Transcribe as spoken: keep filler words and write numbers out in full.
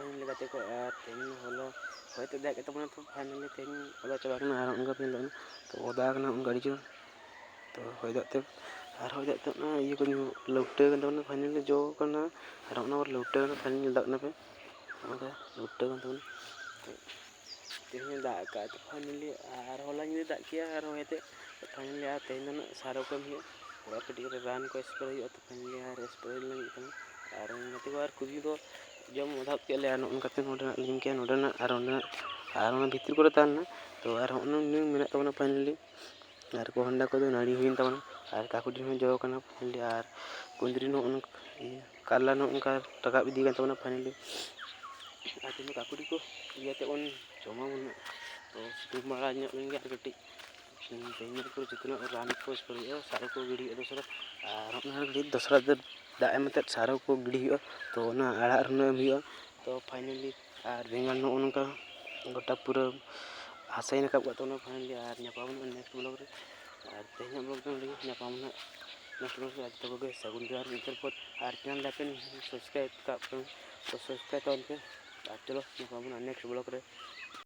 Finally ᱜᱟᱛᱮ ᱠᱚ, ᱟᱨ ᱛᱮᱦᱮᱧ ᱦᱚᱞᱟ ᱦᱚᱭ ᱛᱮ ᱫᱟᱜ ᱠᱮᱫ ᱛᱟᱵᱚᱱᱟ, ᱛᱚ ᱯᱷᱟᱭᱱᱮᱞᱤ ᱛᱮᱦᱮᱧ ᱚᱫᱟ ᱪᱟᱵᱟ ᱠᱟᱱᱟ, ᱟᱨ ᱚᱱᱠᱟ ᱛᱮᱦᱮᱧ ᱫᱚ ᱛᱚ ᱚᱫᱟ ᱠᱟᱱᱟ ᱚᱱᱠᱟ ᱟᱹᱰᱤ ᱡᱳᱨ᱾ ᱛᱚ ᱦᱚᱭ ᱫᱟᱜ ᱛᱮ, ᱟᱨ ᱦᱚᱭ ᱫᱟᱜ ᱛᱮ ᱚᱱᱟ ᱤᱭᱟᱹ ᱠᱚ ᱧᱩ ᱞᱟᱹᱣᱴᱟᱹ ᱠᱟᱱ ᱛᱟᱵᱚᱱᱟ, ᱯᱷᱟᱭᱱᱮᱞᱤ ᱡᱚ ᱠᱟᱱᱟ, ᱟᱨ ᱚᱱᱟ ᱯᱚᱨ ᱞᱟᱹᱣᱴᱟᱹ ᱠᱟᱱᱟ, ᱯᱷᱟᱭᱱᱮᱞᱤ ᱫᱟᱜ ᱠᱟᱱᱟ ᱯᱮ, ᱚᱱᱠᱟ ᱞᱟᱹᱣᱴᱟᱹ ᱠᱟᱱ ᱛᱟᱵᱚᱱᱟ᱾ ᱛᱚ ᱛᱮᱦᱮᱧ ᱫᱟᱜ ᱟᱠᱟᱫ, ᱛᱚ ᱯᱷᱟᱭᱱᱮᱞᱤ ᱟᱨ ᱦᱚᱞᱟ ᱧᱤᱫᱟᱹ ᱫᱟᱜ ᱠᱮᱜᱼᱟ ᱟᱨ ᱦᱚᱭ ᱛᱮ, ᱛᱚ ᱯᱷᱟᱭᱱᱮᱞᱤ ᱟᱨ ᱛᱮᱦᱮᱧ ᱫᱚ ᱱᱟᱜ ᱥᱟᱨ ᱠᱚ ᱮᱢ ᱦᱩᱭᱩᱜᱼᱟ, ᱛᱷᱚᱲᱟ ᱠᱟᱹᱴᱤᱡ ᱠᱟᱛᱮ ᱨᱟᱱ ᱠᱚ ᱥᱯᱨᱮ ᱦᱩᱭᱩᱜᱼᱟ᱾ ᱛᱚ ᱯᱷᱟᱭᱱᱮᱞᱤ ᱟᱨ ᱥᱯᱨᱮ ᱞᱟᱹᱜᱤᱫ ᱠᱟᱱᱟ᱾ ᱟᱨ ᱜᱟᱛᱮ ᱠᱚ ᱟᱨ ᱠᱩᱫᱽᱨᱤ ᱫᱚ ᱡᱚᱢ ᱚᱫᱷᱟᱯ ᱠᱮᱫ ᱞᱮᱭᱟ, ᱱᱚᱜᱼᱚ ᱱᱚᱝᱠᱟᱛᱮ ᱱᱚᱰᱮᱱᱟᱜ ᱞᱤᱧ ᱠᱮᱜᱼᱟ, ᱱᱚᱰᱮᱱᱟᱜ ᱟᱨ ᱚᱸᱰᱮᱱᱟᱜ, ᱟᱨ ᱚᱱᱟ ᱵᱷᱤᱛᱤᱨ ᱠᱚᱨᱮ ᱛᱟᱦᱮᱸ ᱞᱮᱱᱟ᱾ ᱛᱚ ᱟᱨ ᱦᱚᱸᱜᱼᱚ ᱱᱤᱱᱟᱹᱜ ᱢᱮᱱᱟᱜ ᱛᱟᱵᱚᱱᱟ ᱯᱷᱟᱭᱱᱮᱞᱤ᱾ ᱟᱨ ᱠᱚᱦᱚᱸᱰᱟ ᱠᱚᱫᱚ ᱱᱟᱹᱲᱤ ᱦᱩᱭᱮᱱ ᱛᱟᱵᱚᱱᱟ, ᱟᱨ ᱠᱟᱠᱩᱰᱤ ᱦᱚᱸ ᱡᱚ ᱠᱟᱱᱟ ᱯᱷᱟᱭᱱᱮᱞᱤ, ᱟᱨ ᱠᱩᱸᱫᱽᱨᱤ ᱱᱚᱜᱼᱚ ᱱᱚᱝᱠᱟ, ᱤᱭᱟᱹ, ᱠᱟᱨᱞᱟ ᱱᱚᱜᱼᱚ ᱱᱚᱝᱠᱟ ᱨᱟᱠᱟᱵ ᱤᱫᱤ ᱠᱟᱱ ᱛᱟᱵᱚᱱᱟ ᱯᱷᱟᱭᱱᱮᱞᱤ᱾ ᱟᱨ ᱛᱮᱦᱮᱧ ᱫᱚ ᱠᱟᱠᱩᱰᱤ ᱠᱚ ᱤᱭᱟᱹ ᱛᱮ ᱵᱚᱱ ᱡᱚᱢᱟ ᱵᱚᱱ ᱱᱟᱜ᱾ ᱛᱚ ᱥᱤᱛᱩᱝ ᱵᱟᱲᱟ ᱧᱚᱜ ᱞᱮᱱ ᱜᱮ ᱟᱨ ᱠᱟᱹᱴᱤᱡ ᱛᱮᱦᱮᱧ ᱫᱚ ᱯᱩᱨᱟᱹ ᱡᱚᱛᱚᱱᱟᱜ ᱨᱟᱱ ᱠᱚ ᱥᱯᱨᱮ ᱦᱩᱭᱩᱜᱼᱟ, ᱥᱟᱨ ᱠᱚ ᱜᱤᱰᱤ ᱦᱩᱭᱩᱜᱼᱟ ᱫᱚᱥᱨᱟ᱾ ᱟᱨ ᱚᱱᱟ ᱠᱟᱹᱴᱤᱡ ᱫᱚᱥᱨᱟ ᱫᱚ ᱫᱟᱜ ᱮᱢ ᱠᱟᱛᱮᱫ ᱥᱟᱨ ᱠᱚ ᱜᱤᱰᱤ ᱦᱩᱭᱩᱜᱼᱟ᱾ ᱛᱚ ᱚᱱᱟ ᱟᱲᱟᱜ ᱨᱮᱱᱟᱜ ᱮᱢ ᱦᱩᱭᱩᱜᱼᱟ᱾ ᱛᱚ ᱯᱷᱟᱭᱱᱮᱞᱤ ᱟᱨ ᱵᱮᱸᱜᱟᱲ ᱱᱚᱜᱼᱚ ᱱᱚᱝᱠᱟ ᱜᱚᱴᱟ ᱯᱩᱨᱟᱹ ᱦᱟᱥᱟᱧ ᱨᱟᱠᱟᱵ ᱠᱟᱜ ᱛᱟᱵᱚᱱᱟ ᱯᱷᱟᱭᱱᱮᱞᱤ᱾ ᱟᱨ ᱧᱟᱯᱟᱢ ᱦᱩᱭᱩᱜᱼᱟ ᱱᱮᱠᱥᱴ ᱵᱞᱚᱜ ᱨᱮ᱾ ᱟᱨ ᱛᱮᱦᱮᱧᱟᱜ ᱵᱞᱚᱜ ᱫᱚ ᱱᱚᱰᱮ ᱜᱮ, ᱧᱟᱯᱟᱢ ᱦᱩᱭᱩᱜᱼᱟ ᱱᱮᱠᱥᱴ ᱵᱞᱚᱜ ᱨᱮ᱾ ᱟᱨ ᱡᱚᱛᱚ ᱠᱚᱜᱮ ᱥᱟᱹᱜᱩᱱ ᱡᱚᱦᱟᱨ ᱢᱤᱫ ᱛᱚᱨᱯᱚᱨ᱾ ᱟᱨ ᱪᱮᱱᱮᱞ ᱡᱟᱦᱟᱸ ᱯᱮ ᱥᱟᱵᱥᱠᱨᱟᱭᱤᱵ ᱠᱟᱜ ᱯᱮ, ᱛᱚ ᱥᱟᱵᱥᱠᱨᱟᱭᱤᱵ ᱛᱟᱵᱚᱱ ᱯᱮ᱾ ᱟᱨ ᱪᱚᱞᱚ ᱧᱟᱯᱟᱢ ᱵᱚᱱᱟ ᱱᱮᱠᱥᱴ ᱵᱞᱚᱜ ᱨᱮ᱾